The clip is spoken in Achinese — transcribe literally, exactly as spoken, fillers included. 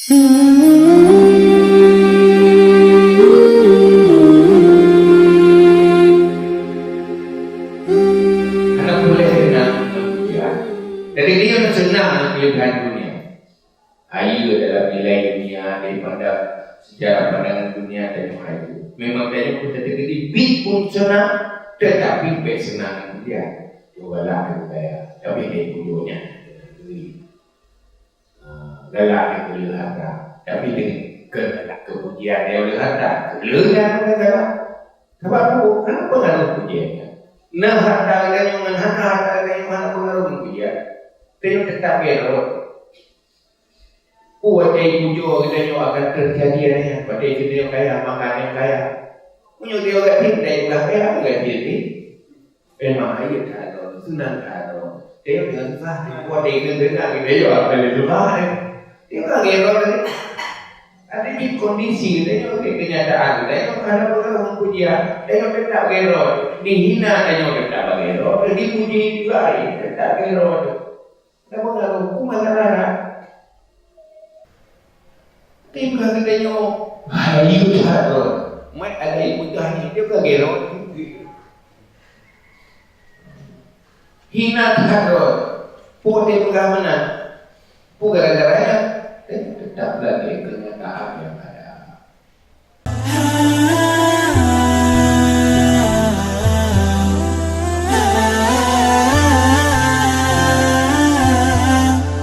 Hana boleh seunang ngon dunia. Jadi, dia seunang ngon keulebihan dunia. Hayeue dalam nilai dunia daripada secara pandangan dunia dan hayeue. Memang tanyoe pun teuteuk di bit pun seunang, tetapi bèk seunang ngon dunia. Cubalah kaya, tapi dari ujungnya. Ha, galak keu harta, tapi deungon keu-, keupujian nyang lé harta, lé nyan pun galak. Sabab peue? Hana pengaruh pujian nyan. Na harta geutanyoe ngon hana harta geutanyoe hana pengaruh ngon pujian. Tanyoe teutap gét rot. Peue watèe pujoe geutanyoe akan teujadi nyan, watèe geutanyoe kaya, maka nyang kaya. Meunyoe tanyoe gaki, tanyoe kaya, gaki. Memang hayeue that droe, seunang that droe. Dia dengan susah, buat dia dengan senang, dia juga akan susah, eh. Dia kan gero tadi. Ada di kondisi, dia juga di kenyataan, dia juga ada pengaruh pujian, dia juga tetap gero. Dihina, dia juga tetap gero. Dipuji juga, eh, tetap gero. Ada pengaruh, hukum akan ada. Tapi bukan kita nyoe, hai, itu that droe. Mai ada ilmu tu, hai, dia bukan gero. Hina that droe. Peue dia peugah meunan? Peue gara-gara nyan? Eh, tetap lagi kenyataan yang ada.